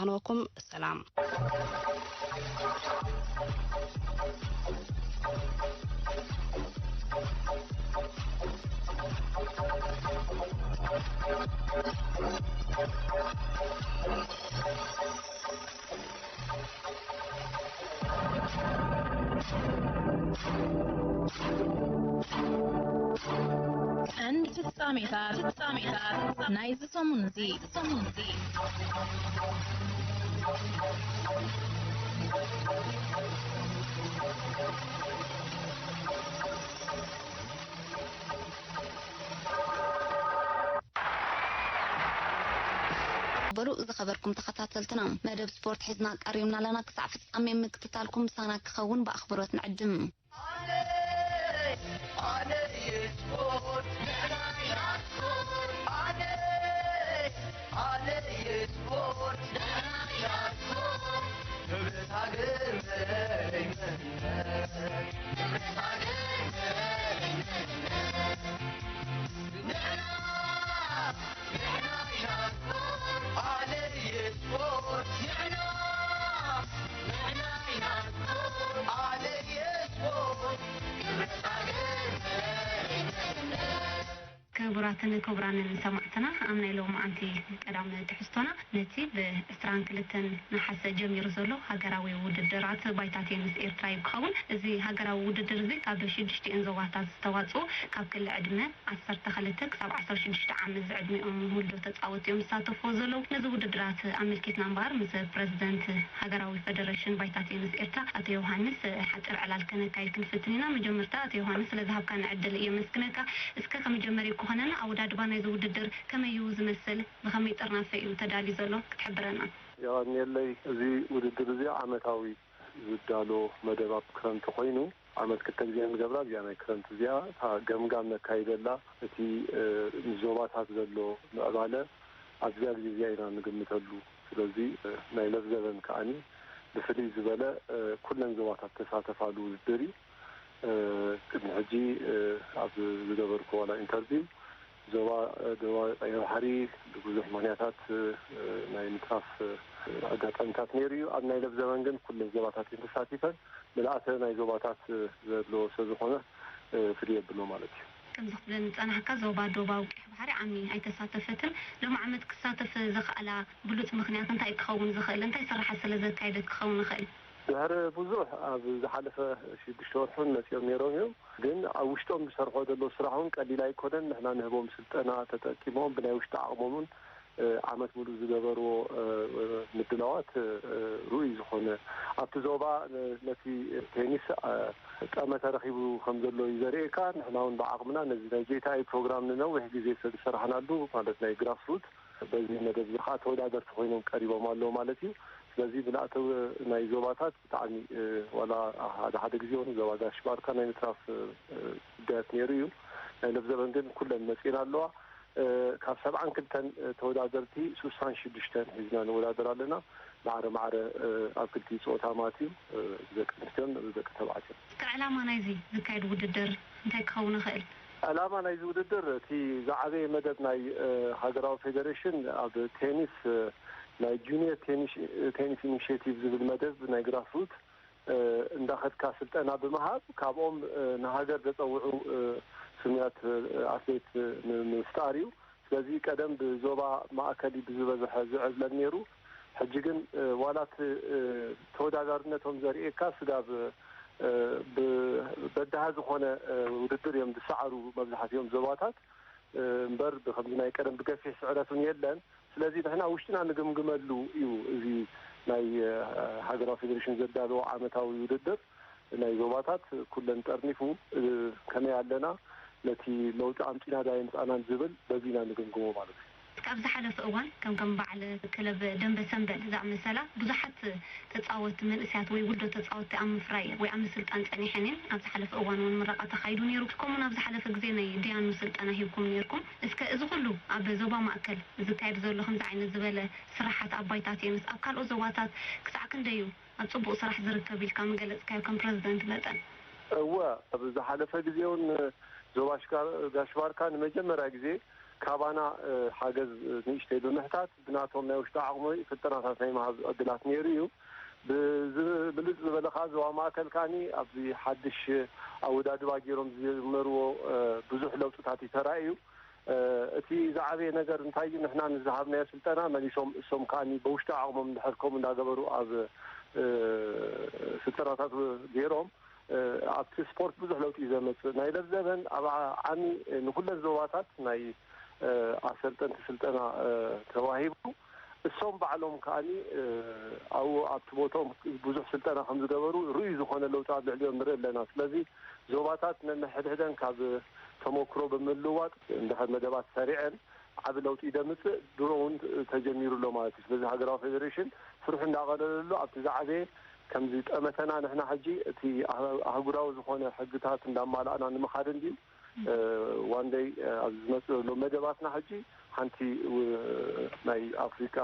ኣነወኩም ሰላም። ቀንዲ ፍጻሜታት፣ ፍጻሜታት ናይዚ ሰሙን እዚ፣ ሰሙን እዚ። በሉ ዝኸበርኩም ተኸታተልትና፣ መደብ ስፖርት ሒዝና ቀሪብና ኣለና። ክሳዕ ፍጻሜ ምክትታልኩም ምሳና ክኸውን ብኣኽብሮት ንዕድም። ክቡራትን ክቡራንን ሰማዕትና፣ ኣብ ናይ ሎማዓንቲ ቀዳሚ ትሕዝቶና፣ ነቲ ብዕስራን ክልተን ነሓሰ ጀሚሩ ዘሎ ሃገራዊ ውድድራት ባይታ ቴኒስ ኤርትራ እዩ ክኸውን። እዚ ሃገራዊ ውድድር እዚ ካብ ሽዱሽቲኤን ዞባታት ዝተዋጽኡ፣ ካብ ክሊ ዕድመ ዓሰርተ ክልተ ክሳብ ዓሰርተ ሽዱሽተ ዓመት ዝዕድሚኦም ውልዶ ተጻወትቲ እዮም ዝሳተፍዎ ዘለዉ። ነዚ ውድድራት ኣመልኪትና እምበኣር፣ ምስ ፕረዚደንት ሃገራዊ ፈደረሽን ባይታ ቴኒስ ኤርትራ ኣቶ ዮሃንስ ሓጺር ዕላል ከነካይድ ክንፍትን ኢና። መጀመርታ ኣቶ ዮሃንስ፣ ስለ ዝሃብካኒ ዕድል የመስግነካ። እስከ ከም መጀመሪ ክኾነና፣ ኣወዳድባ ናይዚ ውድድር ከመይ እዩ ዝመስል? ብኸመይ ጥርናፈ እዩ ተዳልዩ ዘሎ? ክትሕብረና። የቐንየለይ። እዚ ውድድር እዚ ዓመታዊ ዝዳሎ መደብ ኣብ ክረምቲ ኮይኑ፣ ዓመት ክልተ ግዜ ንገብራ። እዚኣ ናይ ክረምቲ እዚኣ እታ ገምጋም ነካይደላ፣ እቲ፣ እ፣ ምስ ዞባታት ዘሎ ምዕባለ ኣብዚኣ ግዜ እዚኣ ኢና ንግምተሉ። ስለዚ፣ እ፣ ናይ ለፍዘበን ከኣኒ ብፍልይ ዝበለ፣ እ፣ ኩለን ዞባታት ተሳተፋሉ ውድድር እዩ። እ፣ ቅድሚ ሕጂ፣ እ፣ ኣብ ዝገበርኩ ዋላ ኢንተርቪው፣ ዞባ፣ እ፣ ደቡባዊ ቀይሕ ባሕሪ ብብዙሕ ምኽንያታት፣ እ፣ ናይ ምትራፍ፣ እ፣ ኣጋጣሚታት ነይሩ እዩ። ኣብ ናይ ለፍዘበን ግን ኩለን ዞባታት እየን ተሳቲፈን። ምልኣተ ናይ ዞባታት፣ እ፣ ዘለዎ ስለ ዝኾነ፣ እ፣ ፍልይ የብሎ ማለት እዩ። ከምዚ ክትብለኒ ዝጸናሕካ፣ ዞባ ደቡባዊ ቀይሕ ባሕሪ ዓሚ ኣይተሳተፈትን። ሎም ዓመት ክሳተፍ ዘኽኣላ ብሉጽ ምኽንያት እንታይ ክኸውን ዝኽእል? እንታይ ስራሓት ስለ ዘካየደት ክኸውን ይኽእል? ድሕሪ ብዙሕ፣ ኣብ ዝሓለፈ ሽዱሽተ ወርሑን መጺኦም ነይሮም እዮም። ግን ኣብ ውሽጦም ዝሰርሖ ዘለዉ ስራሕ እውን ቀሊል ኣይኮነን። ንሕና ንህቦም ስልጠና ተጠቂሞም ብናይ ውሽጢ ዓቕሞም እውን፣ እ፣ ዓመት ሙሉእ ዝገበርዎ፣ እ፣ ምድላዋት፣ እ፣ ርኡይ ዝኾነ፣ ኣብቲ ዞባ ነ-፣ ነቲ ቴኒስ፣ እ፣ ጠመተ ረኺቡ ከም ዘሎ እዩ ዘርእየካ። ንሕና እውን ብዓቕምና ነዚ ናይ ጄቲኣይ ፕሮግራም ንነዊሕ ግዜ ስለ ዝሰራሕናሉ፣ ማለት ናይ ግራስሩት፣ በዚ መደብ እዚ ከዓ ተወዳደርቲ ኮይኖም ቀሪቦም ኣለዉ ማለት እዩ። ስለዚ ብናእተው ናይ ዞባታት ብጣዕሚ፣ እ፣ ዋላ ሓደ ሓደ ግዜ እውን ዞባ ጋሽ ባርካ ናይ ምትራፍ፣ እ፣ ጉዳያት ነይሩ እዩ። ናይ ለፍዘበን ግን ኩለን መፂኤን ኣለዋ። እ፣ ካብ ሰብዓን ክልተን ተወዳደርቲ ስሳን ሽዱሽተን ሒዝና ንወዳደር ኣለና። ማዕረ ማዕረ፣ እ፣ ኣብ ክልቲኡ ፆታ ማለት እዩ። እ፣ ደቂ ኣንስትዮን ደቂ ተባዕትዮን። እስከ ዕላማ ናይዚ ዝካየድ ውድድር እንታይ ክኸውን ይኽእል? ዕላማ ናይዚ ውድድር፣ እቲ ዝዓበየ መደብ ናይ፣ እ፣ ሃገራዊ ፌዴሬሽን ኣብ ቴኒስ፣ እ፣ ናይ ጁኒየር ቴኒስ፣ ቴኒስ ኢኒሽቲቭ ዝብል መደብ ናይ ግራስሩት፣ እ፣ እንዳኸድካ ስልጠና ብምሃብ ካብኦም፣ እ፣ ንሃገር ዘጸውዑ፣ እ፣ ስሙያት፣ እ፣ ኣትሌት፣ እ፣ ን-፣ ንምፍጣር እዩ። ስለዚ ቀደም ብዞባ ማእከል እዩ ብዝበዝሐ ዝዕብለል ነይሩ። ሕጂ ግን፣ እ፣ ዋላ እቲ፣ እ፣ ተወዳዳርነቶም ዘርእየካ ስጋብ፣ እ፣ ብ-፣ በዳሂ ዝኾነ፣ እ፣ ውድድር እዮም ዝሰዓሩ መብዛሕትኦም ዞባታት። እ፣ እምበር ብከምዚ ናይ ቀደም ብገፊሕ ስዕረት እውን የለን። ስለዚ ንሕና ውሽጥና ንግምግመሉ እዩ። እዚ ናይ፣ እ፣ ሃገራዊ ፌዴሬሽን ዘዳለዎ ዓመታዊ ውድድር ናይ ዞባታት ኩለን ጠርኒፉ፣ እ፣ ከመይ ኣለና፣ ነቲ ለውጢ ኣምጺና ዳይ ኣምጻእናን ዝብል በዚ ኢና ንግምግሞ ማለት እዩ። ካብ ዝሓለፈ እዋን ከም፣ ከም በዓል ክለብ ደንበ ሰንበል ዝኣመሰላ ብዙሓት ተጻወትቲ መንእሰያት ወይ ውልዶ ተጻወትቲ ኣብ ምፍራይ ወይ ኣብ ምስልጣን ጸኒሐን እየን። ኣብ ዝሓለፈ እዋን እውን ምረቓ ተኻይዱ ነይሩ። ከምኡውን ኣብ ዝሓለፈ ግዜ ናይ ዲያኑ ስልጠና ሂብኩም ነይርኩም። እስከ እዚ ኩሉ ኣብ ዞባ ማእከል ዝካየድ ዘሎ ከምዚ ዓይነት ዝበለ ስራሓት ኣብ ባይታ ቴኒስ ኣብ ካልኦት ዞባታት ክሳዕ ክንደይ እዩ ኣብ ጽቡቕ ስራሕ ዝርከብ ኢልካ ምገለጽካዮ ከም ፕረዚደንት መጠን? እወ፣ ኣብ ዝሓለፈ ግዜ እውን ዞባ ሽካ-፣ ጋሽ ባርካ ንመጀመርያ ግዜ ካባና ሓገዝ ንእሽተይ ብምሕታት ብናቶም ናይ ውሽጢ ዓቕሚ ስልጠናታት ናይ ምሃብ ዕድላት ነይሩ እዩ። ብብልፅ ዝበለ ከዓ ዞባ ማእከል ከዓኒ ኣብዚ ሓድሽ ኣወዳድባ ገይሮም ዝጀመርዎ ብዙሕ ለውጥታት እዩ ተራእዩ። እቲ ዝዓበየ ነገር እንታይ እዩ? ንሕና ንዝሃብናዮ ስልጠና መሊሶም እሶም ከዓኒ ብውሽጢ ዓቕሞም እንድሕር ከምኡ እንዳገበሩ ኣብ ስልጠናታት ገይሮም ኣብቲ ስፖርት ብዙሕ ለውጢ እዩ ዘመፅእ። ናይ ለብዘበን ኣብ ዓሚ ንኩለን ዞባታት ናይ ኣሰልጠንቲ ስልጠና ተዋሂቡ እሶም ባዕሎም ከዓኒ ኣብኡ ኣብቲ ቦቶም ብዙሕ ስልጠና ከም ዝገበሩ ርኡይ ዝኾነ ለውጢ ኣብ ልዕሊኦም ንርኢ ኣለና። ስለዚ ዞባታት ነንሕድሕደን ካብ ተመክሮ ብምልዋጥ እንድሕር መደባት ሰሪዐን ዓቢ ለውጢ ደምፅእ ድሮ እውን ተጀሚሩ ኣሎ ማለት እዩ። ስለዚ ሃገራዊ ፌዴሬሽን ስርሑ እንዳቐለለሉ ኣብቲ ዝዓበየ ከምዚ ጠመተና ንሕና ሕጂ እቲ ኣህጉራዊ ዝኾነ ሕግታት እንዳማላእና ንምኻድ እንድዩ ዋንደይ ኣብ ዝመፅእ ዘሎ መደባትና ሕጂ ሓንቲ ናይ ኣፍሪካ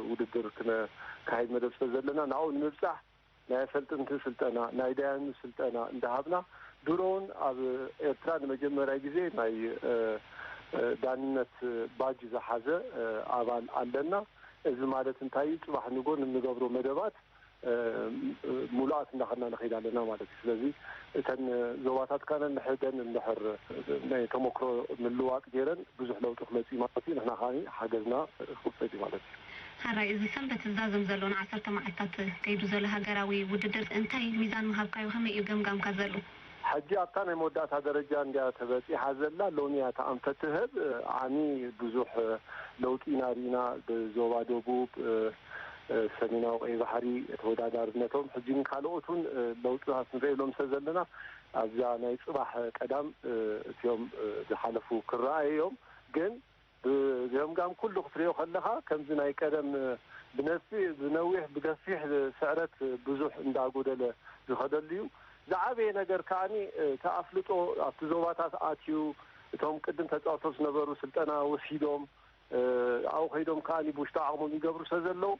ውድድር ክነካይድ መደብ ስለ ዘለና ናብኡ ንምብፃሕ ናይ ኣሰልጥንቲ ስልጠና ናይ ዳያኑ ስልጠና እንዳሃብና ድሮውን ኣብ ኤርትራ ንመጀመርያ ግዜ ናይ ዳንነት ባጅ ዝሓዘ ኣባል ኣለና። እዚ ማለት እንታይ እዩ? ፅባሕ ንጎ ንንገብሮ መደባት ሙሉኣት እንዳኸድና ንኸይድ ኣለና ማለት እዩ። ስለዚ እተን ዞባታት ካነ ንሕደን እንድሕር ናይ ተመክሮ ምልዋጥ ገይረን ብዙሕ ለውጢ ክመፅእ ማለት እዩ። ንሕና ከዓ ሓገዝና ክውፅእ እዩ ማለት እዩ። ሓራይ እዚ ሰንበት ዝዛዘም ዘሎ ንዓሰርተ መዓልታት ከይዱ ዘሎ ሃገራዊ ውድድር እንታይ ሚዛን ምሃብካዮ? ከመይ እዩ ገምጋምካ ዘሎ? ሕጂ ኣብታ ናይ መወዳእታ ደረጃ እንድያ ተበፂሓ ዘላ። ሎሚ እያ ተኣንፈት ትህብ። ዓሚ ብዙሕ ለውጢ ኢና ርኢና። ብዞባ ደቡብ፣ ሰሜናዊ ቀይ ባሕሪ ተወዳዳርነቶም ሕጂ ግን ካልኦት እውን ለውጥታት ንርእየሎም ስለ ዘለና ኣብዛ ናይ ፅባሕ ቀዳም እቲኦም ዝሓለፉ ክረኣዩ እዮም። ግን ብገምጋም ኩሉ ክትሪኦ ከለኻ ከምዚ ናይ ቀደም ብነፊ ብነዊሕ ብገፊሕ ስዕረት ብዙሕ እንዳጎደለ ዝኸደሉ እዩ። ዝዓበየ ነገር ከዓኒ እቲ ኣፍልጦ ኣብቲ ዞባታት ኣትዩ እቶም ቅድም ተፃወቶም ዝነበሩ ስልጠና ወሲዶም ኣብኡ ከይዶም ከዓኒ ብውሽጢ ዓቕሞም ይገብሩ ስለ ዘለዉ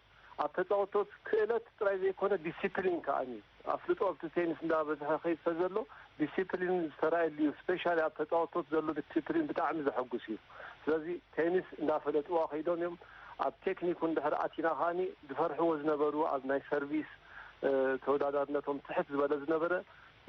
ኣብ ተፃወቶት ክእለት ጥራይ ዘይኮነ ዲሲፕሊን ከዓኒ ኣፍልጦ ኣብቲ ቴኒስ እንዳበዝሐ ከይድ ስለ ዘሎ ዲሲፕሊን ዝተራእየሉ እዩ። ስፔሻሊ ኣብ ተፃወቶት ዘሎ ዲሲፕሊን ብጣዕሚ ዘሐጉስ እዩ። ስለዚ ቴኒስ እንዳፈለጥዋ ከይዶም እዮም። ኣብ ቴክኒኩ እንድሕር ኣቲና ከዓኒ ዝፈርሕዎ ዝነበሩ ኣብ ናይ ሰርቪስ ተወዳዳርነቶም ትሕት ዝበለ ዝነበረ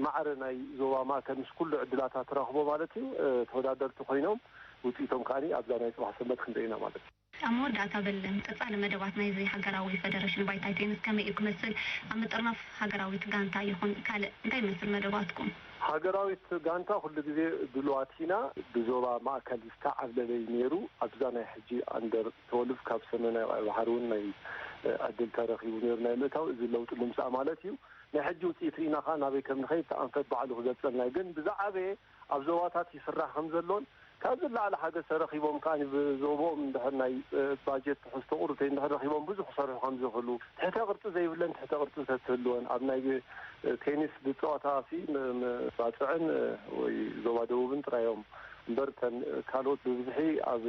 ማዕረ ናይ ዞባ ማእከል ምስ ኩሉ ዕድላታ ትረኽቦ ማለት እዩ። ተወዳደርቲ ኮይኖም ውፅኢቶም ከዓኒ ኣብዛ ናይ ፅባሕ ሰንበት ክንርኢ ኢና ማለት እዩ። ኣብ መወዳእታ በል ቀፃሊ መደባት ናይዚ ሃገራዊ ፈደረሽን ባይታ ቴኒስ ከመይ እዩ ክመስል? ኣብ ምጥርናፍ ሃገራዊት ጋንታ ይኹን ካልእ እንታይ ይመስል መደባትኩም? ሃገራዊት ጋንታ ኩሉ ግዜ ድልዋት ኢና። ብዞባ ማእከል ዝተዓብለለ እዩ ነይሩ። ኣብዛ ናይ ሕጂ ኣንደር ትወልፍ ካብ ሰሜናዊ ቀይ ባሕሪ እውን ናይ ዕድል ተረኺቡ ነይሩ ናይ ምእታው። እዚ ለውጢ ንምሳእ ማለት እዩ። ናይ ሕጂ ውፅኢት ርኢና ከዓ ናበይ ከም ንኸይድ እቲ ኣንፈት ባዕሉ ክገልፀልና እዩ። ግን ብዛዕበ ኣብ ዞባታት ይስራሕ ከም ዘሎን ካብ ዝለዓለ ሓገዝ ተረኺቦም ከዓ ብዞቦኦም እንድሕር ናይ ባጀት ትሕዝቶ ቁሩተይ እንድሕር ረኺቦም ብዙሕ ክሰርሑ ከም ዝኽእሉ ትሕተ ቅርፂ ዘይብለን ትሕተ ቅርፂ ተትህልወን ኣብ ናይ ቴኒስ ዝፀዋታ ሲ ባፅዕን ወይ ዞባ ደቡብን ጥራዮም እምበር እተን ካልኦት ብብዝሒ ኣብ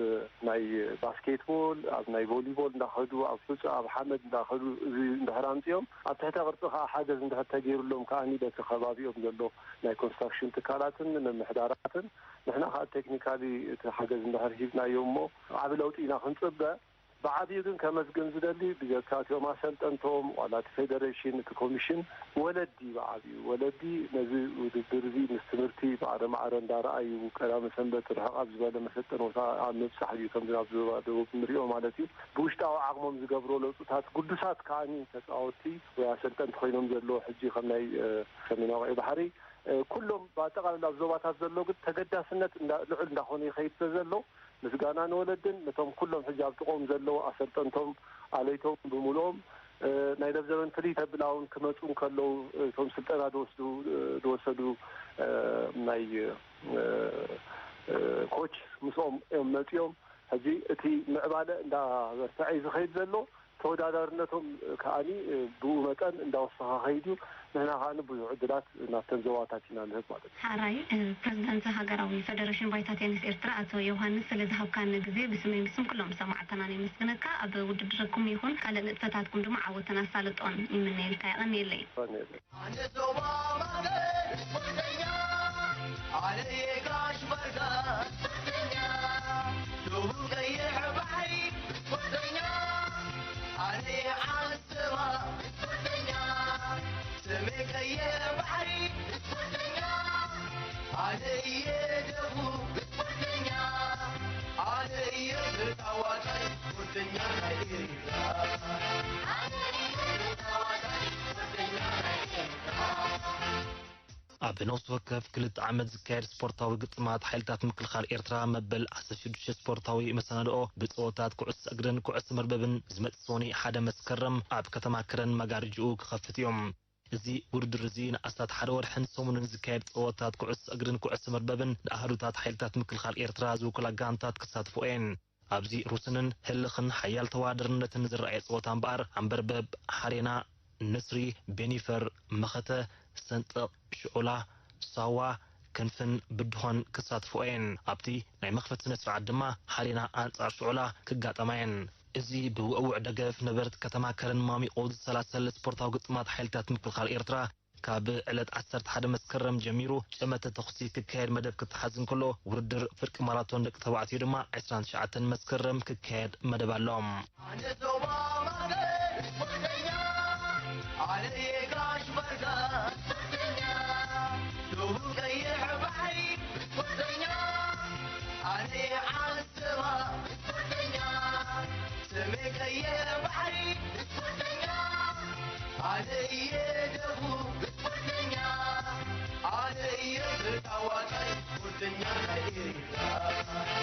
ናይ ባስኬትቦል ኣብ ናይ ቮሊቦል እንዳኸዱ ኣብ ሑፃ ኣብ ሓመድ እንዳኸዱ እዚ እንድሕር ኣምፅኦም ኣብ ትሕተ ቅርፂ ከዓ ሓገዝ እንድሕር ተገይሩሎም ከዓ በቲ ከባቢኦም ዘሎ ናይ ኮንስትራክሽን ትካላትን ምምሕዳራትን ንሕና ከዓ ቴክኒካሊ እቲ ሓገዝ እንድሕር ሂብናዮም እሞ ዓብ ለውጢ ኢና ክንፅበ። ብዓብዩ ግን ከመስግን ዝደሊ ብጀካ እቲኦም ኣሰልጠንቶም ዋላ እቲ ፌደሬሽን እቲ ኮሚሽን ወለዲ ብዓብዩ ወለዲ ነዚ ውድድር እዚ ምስ ትምህርቲ ማዕረ ማዕረ እንዳረኣዩ ቀዳመ ሰንበት ርሕቕ ኣብ ዝበለ መሰልጠኒ ቦታ ኣብ ምብፃሕ እዩ ከምዚ ናብ ዞባ ደቡብ ንሪኦ ማለት እዩ። ብውሽጣዊ ዓቕሞም ዝገብሮ ለውጥታት ግዱሳት ከዓኒ ተፃወትቲ ወይ ኣሰልጠንቲ ኮይኖም ዘለዎ ሕጂ ከም ናይ ሰሜናዊ ቀይ ባሕሪ ኩሎም ብኣጠቃላላ ኣብ ዞባታት ዘሎ ግን ተገዳስነት ልዑል እንዳኾነ ይኸይድ ስለ ዘሎ ምስጋና ንወለድን ነቶም ኩሎም ሕጂ ኣብ ጥቕኦም ዘለዉ ኣሰልጠንቶም ኣለይቶም ብምሉኦም ናይ ለብዘበን ፍልይ ተብላ እውን ክመፁ እንከለዉ እቶም ስልጠና ዝወስዱ ዝወሰዱ ናይ ኮች ምስኦም እዮም መፂኦም። ሕጂ እቲ ምዕባለ እንዳበርትዐ እዩ ዝኸይድ ዘሎ። ተወዳዳርነቶም ከዓኒ ብኡ መጠን እንዳወሰኸ ከይድ እዩ። ንሕና ከዓኒ ብዙሕ ዕድላት ናብተን ዞባታት ኢና ንህብ ማለት እዩ። ሓራይ ፕረዚደንት ሃገራዊ ፈደረሽን ባይታ ቴኒስ ኤርትራ ኣቶ ዮሃንስ ስለ ዝሃብካኒ ግዜ ብስመይ ምስም ኩሎም ሰማዕተናን የመስግነካ። ኣብ ውድድርኩም ይኹን ካልእ ንጥፈታትኩም ድማ ዓወትን ኣሳልጦን ይምነየልካ። የቐንየለይ። ኣነ ዞባ ማእከል ስፖርተኛ፣ ኣነ የጋሽ ባርካ ስፖርተኛ፣ ደቡብ ቀይሕ ባሕሪ ስፖርተኛ፣ ኣነ ዓሰባ ስፖርተኛ፣ ሰሜን ቀይሕ ባሕሪ ስፖርተኛ፣ ኣነ እየ ደቡብ ስፖርተኛ፣ ኣነ እየ ተጻዋታይ ስፖርተኛ ናይ ኤርትራ። ኣነ እየ ተጻዋታይ ስፖርተኛ ናይ ኤርትራ። ኣብ ነፍሲ ወከፍ ክልተ ዓመት ዝካየድ ስፖርታዊ ግጥማት ሓይልታት ምክልኻል ኤርትራ መበል ዓሰርተ ሽዱሽተ ስፖርታዊ መሰናድኦ ብጸወታት ኩዕሶ እግርን ኩዕሶ መርበብን ዝመጽእ ሰሙኒ ሓደ መስከረም ኣብ ከተማ ከረን መጋርጅኡ ክኸፍት እዩ። እዚ ውድድር እዚ ንኣስታት ሓደ ወርሕን ሰሙንን ዝካየድ ጸወታት ኩዕሶ እግርን ኩዕሶ መርበብን ንኣህዱታት ሓይልታት ምክልኻል ኤርትራ ዝውክላ ጋንታት ክሳትፎ እየን። ኣብዚ ሩስንን ህልኽን ሓያል ተወዳዳርነትን ዝረኣየ ጸወታ እምበኣር፣ ዓምበርበብ፣ ሓሬና፣ ንስሪ፣ ቤኒፈር፣ መኸተ፣ ሰንጠቕ፣ ሽዑላ፣ ሳዋ፣ ክንፍን ብድሆን ክሳትፎ እየን። ኣብቲ ናይ መኽፈቲ ስነ ስርዓት ድማ ሓሬና ኣንጻር ሽዑላ ክጋጠማ እየን። እዚ ብውዕውዕ ደገፍ ነበርቲ ከተማ ከረን ማሚቑ ዝሰላሰል ስፖርታዊ ግጥማት ሓይልታት ምክልኻል ኤርትራ ካብ ዕለት ዓሰርተ ሓደ መስከረም ጀሚሩ ጨመተ ተኹሲ ክካየድ መደብ ክተሓዝ እንከሎ፣ ውድድር ፍርቂ ማራቶን ደቂ ተባዕትዮ ድማ ዕስራን ትሽዓተን መስከረም ክካየድ መደብ ኣሎ። ኣነ ዞባ ማእከል ስፖርተኛ፣ ኣነ የጋሽ ባርካ ስፖርተኛ፣ ደቡብ ቀይሕ ባሕሪ ስፖርተኛ፣ ኣነ ዓሰባ ስፖርተኛ፣ ሰሜን ቀይሕ ባሕሪ ስፖርተኛ፣ ኣነ እየ ደቡብ ስፖርተኛ፣ ኣነ እየ ተጻዋታይ ስፖርተኛ ናይ ኤርትራ።